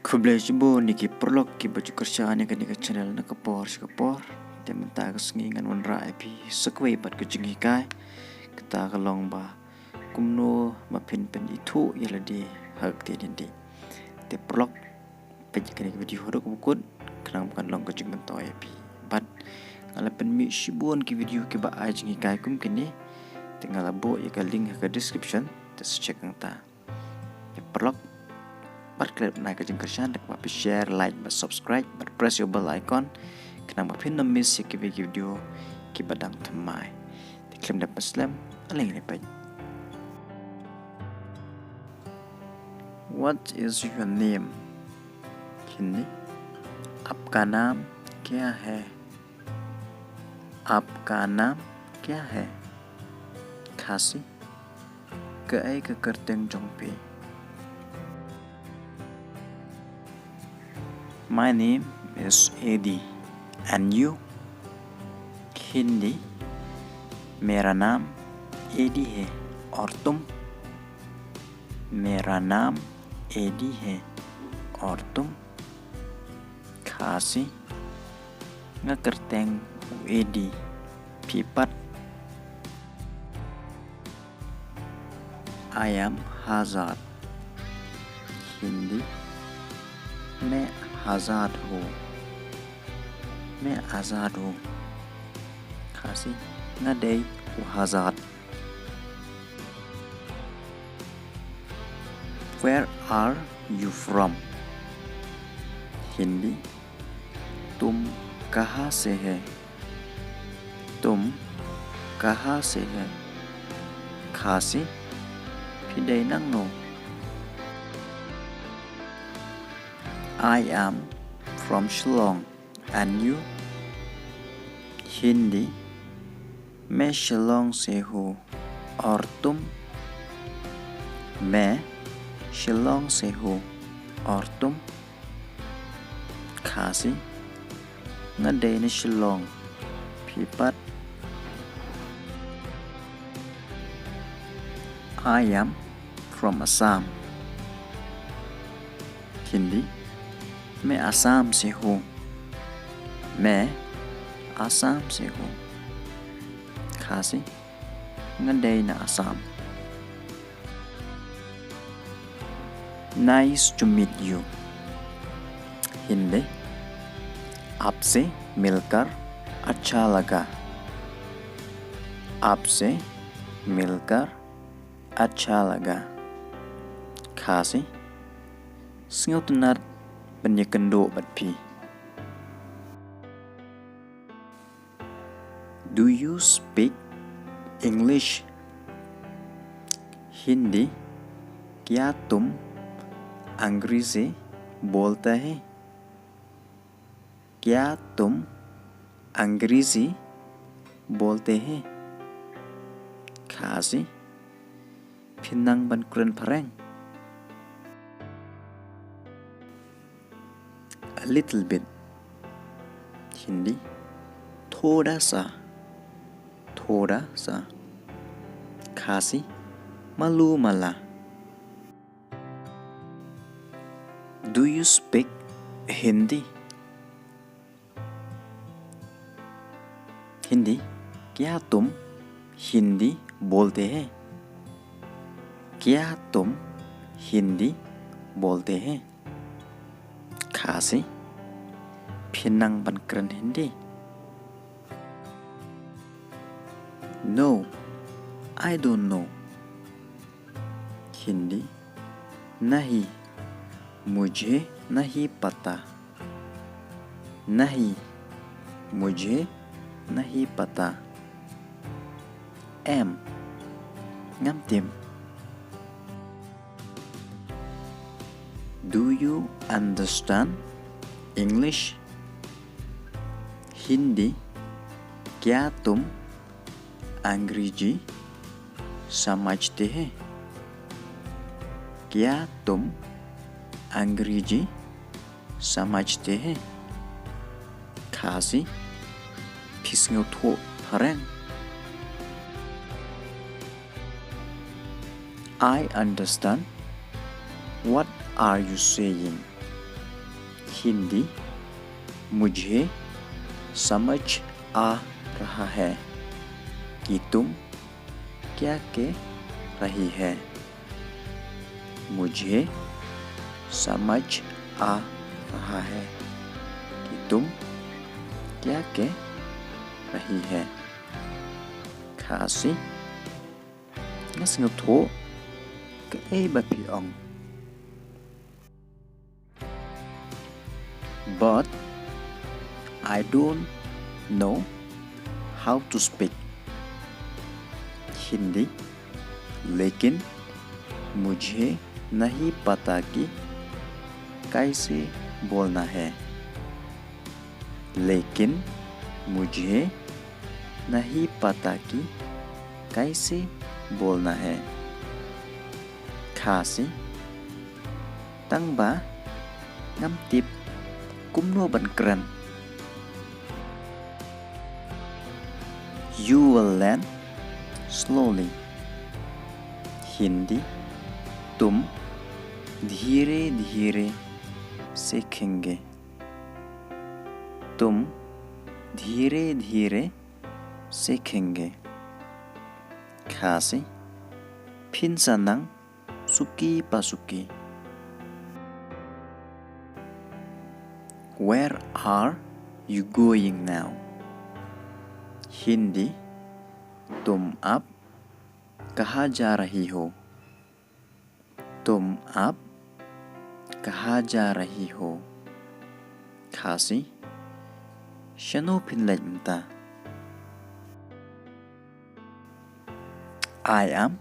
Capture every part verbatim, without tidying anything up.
Khublei shibun ïa ki paralok kiba ju kyrshan ïa kane ka channel na ka por sha ka por. Te mynta ka sngi ngan wanrah ïa phi sa kawei pat ka jinghikai. Kata ka long ba kumno ba phin pynithuh ïa lade ha ka ktien Hindi. Te paralok, peit ïa kane ka video haduh kaba kut, khnang ba kan long ka jingmyntoi ïa phi. Bad nga la pynmih shibun ki video kiba ai jinghikai kum kine. Te nga la buh ïa ka link ha ka description, te sa check hangta. Te paralok, bad klet na ka jingkyrshan da kaba phi share, like bad subscribe bad press ïa u bell icon, khnang ba phin ym miss ïa kiwei ki video kiba dang thymmai. Te khlem da pynslem, ale ngin ïa peit. What is your name? Hindi, आपका नाम क्या है? आपका नाम क्या है? Khasi, kaei ka kyrteng jong phi? My name is Edi. And you? Hindi, मेरा नाम एडी है। और तुम? मेरा नाम एडी है। और तुम? Khasi, nga kyrteng u Edi. Phi pat? I am Hazad. Hindi, मैं आजाद हूँ। मैं आजाद हूँ। Khasi, nga dei u Hazad. Where are you from? Hindi, तुम कहाँ से है? तुम कहाँ से है? Khasi, phi dei nangno? I am from Shillong. And you? Hindi, मैं शिलोंग से हूँ। और तुम? मैं शिलोंग से हूँ। और तुम? Khasi, nga dei na Shillong. Phi pat? I am from Assam. Hindi, मैं आसाम से हूँ। मैं आसाम से हूँ। Khasi, nga dei na Assam. Nice to meet you. Hindi, आपसे मिलकर अच्छा लगा। आपसे मिलकर अच्छा लगा। Khasi, sngewtynnat ban ïakynduh bad phi. Do you speak English? Hindi, क्या तुम अंग्रेजी बोलते हैं? क्या तुम अंग्रेजी बोलते हैं? Khasi, phi nang ban kren phareng? A little bit. Hindi, थोड़ा सा। थोड़ा सा। Khasi, malu mala। Do you speak Hindi? Hindi, क्या तुम हिंदी बोलते हैं? क्या तुम हिंदी बोलते हैं? Khasi, phi nang ban kren Hindi? No, I don't know. Hindi, नहीं, मुझे नहीं पता। नहीं, मुझे नहीं पता। Em, ngam tip. Do you understand English? Hindi, क्या तुम अंग्रेजी समझते हैं? क्या तुम अंग्रेजी समझते हैं? Khasi, phi sngewthuh phareng? I understand. What are you saying? हिंदी, मुझे समझ आ रहा है कि तुम क्या कह रही है। मुझे समझ आ रहा है कि तुम क्या कह रही है। Khasi, nga sngewthuh kaei ba phi ong. But I don't know how to speak. हिंदी, लेकिन मुझे नहीं पता कि कैसे बोलना है। लेकिन मुझे नहीं पता कि कैसे बोलना है। Khasi, tang ba ngam tip kumno ban kren. You will learn slowly. हिंदी, तुम धीरे धीरे सीखेंगे। तुम धीरे धीरे सीखेंगे। Khasi, phin sa nang suki pa suki. Where are you going now? हिंदी, तुम अब कहाँ जा रही हो? तुम अब कहाँ जा रही हो? Khasi, shano phin leit mynta? I am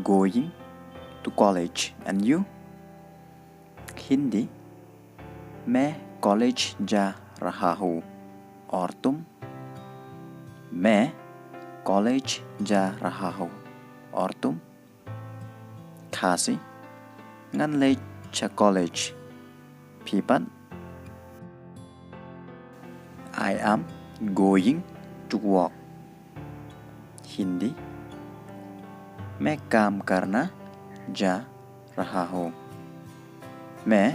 going to college and you? हिंदी, मैं कॉलेज जा रहा हूँ और तुम? मैं कॉलेज जा रहा हूँ और तुम? Khasi, ngan leit sha college. Phi pat? I am going to work. हिंदी, मैं काम करना जा रहा हूँ। मैं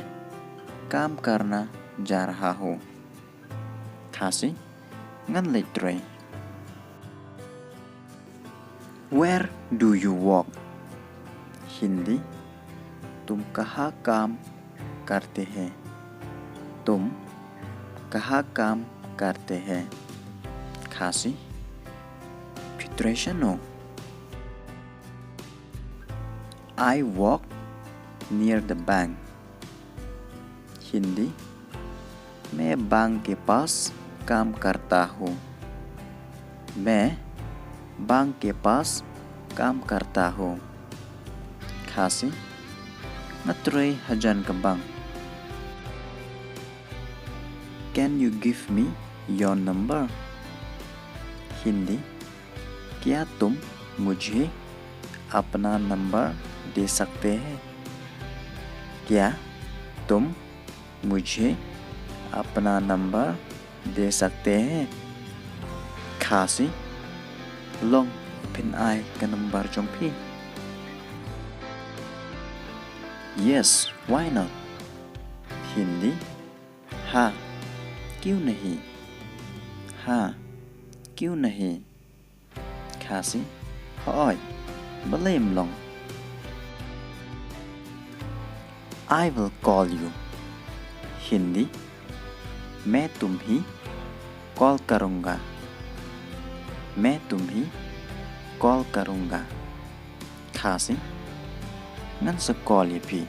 काम करना जा रहा हूँ। Khasi, ngan leit trei. Where do you work? हिंदी, तुम कहाँ काम करते हैं? तुम कहाँ काम करते हैं? Khasi, phi trei shano? I work near the bank. हिंदी, मैं बैंक के पास काम करता हूँ। मैं बैंक के पास काम करता हूँ। Khasi, nga trei hajan ka bank. Can you give me your number? हिंदी, क्या तुम मुझे अपना नंबर दे सकते हैं? क्या तुम मुझे अपना नंबर दे सकते हैं? Khasi, long phin ai ka number jong phi? Yes, why not? हिंदी, हाँ, क्यों नहीं? हाँ, क्यों नहीं? Khasi, hooid, balei ym long? I will call you. हिंदी, मैं तुम्हें कॉल करूँगा। मैं तुम्हें कॉल करूँगा। Khasi, ngan sa call ïa phi.